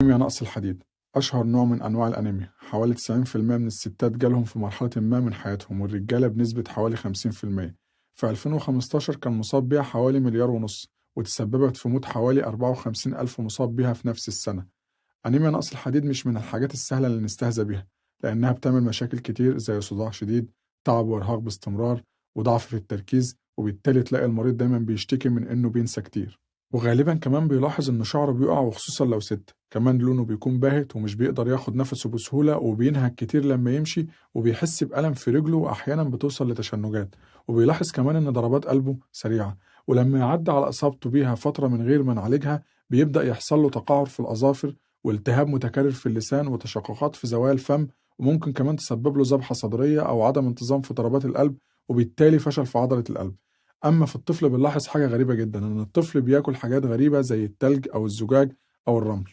أنيميا نقص الحديد أشهر نوع من أنواع الأنيميا. حوالي 90% من الستات جالهم في مرحلة ما من حياتهم، والرجالة بنسبة حوالي 50%. في 2015 كان مصاب بيها حوالي 1.5 مليار، وتسببت في موت حوالي 54 ألف مصاب بيها في نفس السنة. أنيميا نقص الحديد مش من الحاجات السهلة اللي نستهزأ بيها، لأنها بتعمل مشاكل كتير زي صداع شديد، تعب وإرهاق باستمرار، وضعف في التركيز، وبالتالي تلاقي المريض دايما بيشتكي من إنه بينسى كتير، وغالبا كمان بيلاحظ إن شعره بيقع، وخصوصا لو ست. كمان لونه بيكون باهت ومش بيقدر ياخد نفسه بسهولة، وبينهك كتير لما يمشي، وبيحس بألم في رجله، وأحيانا بتوصل لتشنجات. وبيلاحظ كمان إن ضربات قلبه سريعة، ولما يعدي على إصابته بيها فترة من غير ما نعالجها بيبدأ يحصل له تقعر في الأظافر، والتهاب متكرر في اللسان، وتشققات في زوايا الفم، وممكن كمان تسبب له ذبحة صدرية أو عدم انتظام في ضربات القلب، وبالتالي فشل في عضلة القلب. أما في الطفل بنلاحظ حاجة غريبة جدا، إن الطفل بياكل حاجات غريبة زي التلج أو الزجاج أو الرمل.